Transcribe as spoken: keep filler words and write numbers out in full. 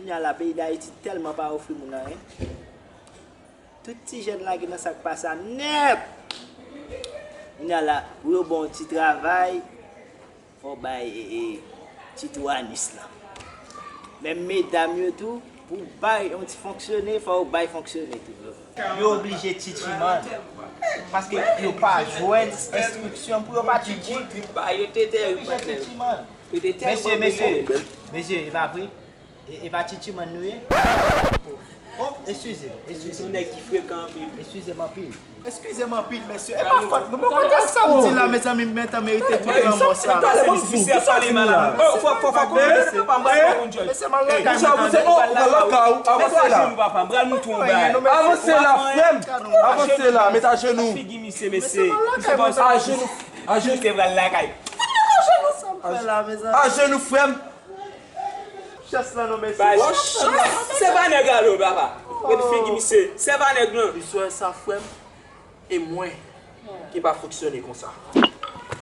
Kounye a la, peyi Dayiti tèlman pa ofri moun anyen. Tout ti jèn lage nan sa k pa sa nèt. Kounye a la, pou yo ba w yon ti travay, fò w bay e, e, ti twanis lan. Menm medam yo tou, pou w bay yon ti fonksyone, fò w bay fonksyone tou. Yo oblije tchitchi, man. Paske yo pa jwenn enstriksyon pou yo pa tchitchi. Yo oblije tchitchi, man. Mesye, mesye, mesye, e pa vre? E, e pa tchitchi, man, nou ye? Oh, eskize m, eskize m. Se yon nèg ki frekan anpil. Eskize m anpil. Eskize m anpil, mesye. E pa fòt mwen. Mwen konn sa m di la, mezanmi, m gentan merite tout lanmò sa. Mesye, m al lakay mwen. Avanse la, frè m. Avanse la, avanse la. Met ajenou. Ajenou, ajenou. Ajenou, frè m. Chans lan non, mesye. Se pa nèg la non, papa. Gade figi misye. Se pa nèg lan. Misye sa, frè m. E mwen ki pa fonksyone konsa.